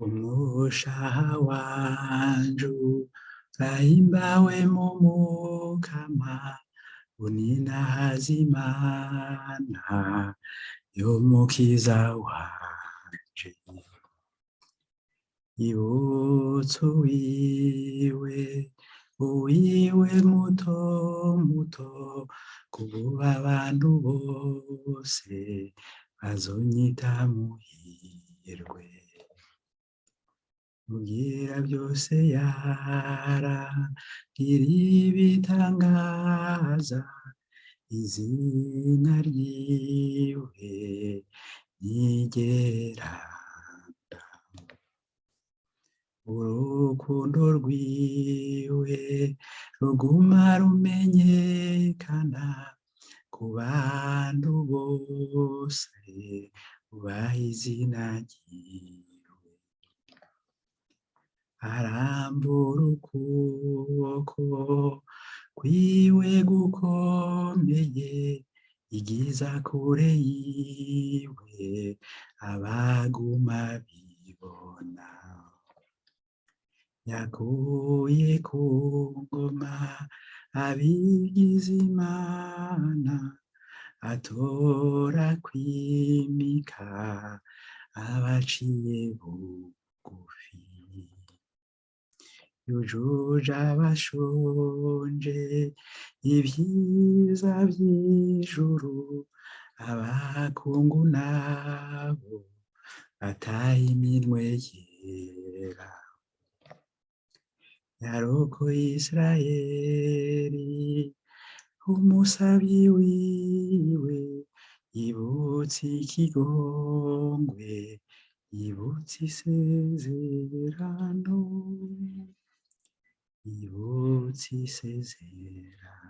Umushaha wanje urahimbawe mu Mukama, uninahaza Imana y'umukiza wanje. Ibutse uwiwe, uwiwe muto muto, kuba abantu bose bazonyita muhirwe. Mugira byose yarangiriye ibitangaza, izina ryiwe ni ryeranda. Urukundo rwiwe ruguma rumenyekana ku bantu bose bubaha izina ryiwe. Arambura ukuboko kwiwe gukomeye, igiza kure yiwe abaguma bibona. Yakuye ku ngoma abigize Imana, atora kwimika abaciye bugufi. Yujuje abashonje ibyiza vy'ijuru, abakungu nabo bataye iminwe yera. Yarokoye Isirayeli umusavyi wiwe, yibutse ikigongwe, yibutse isezerano, yibutse isezerano.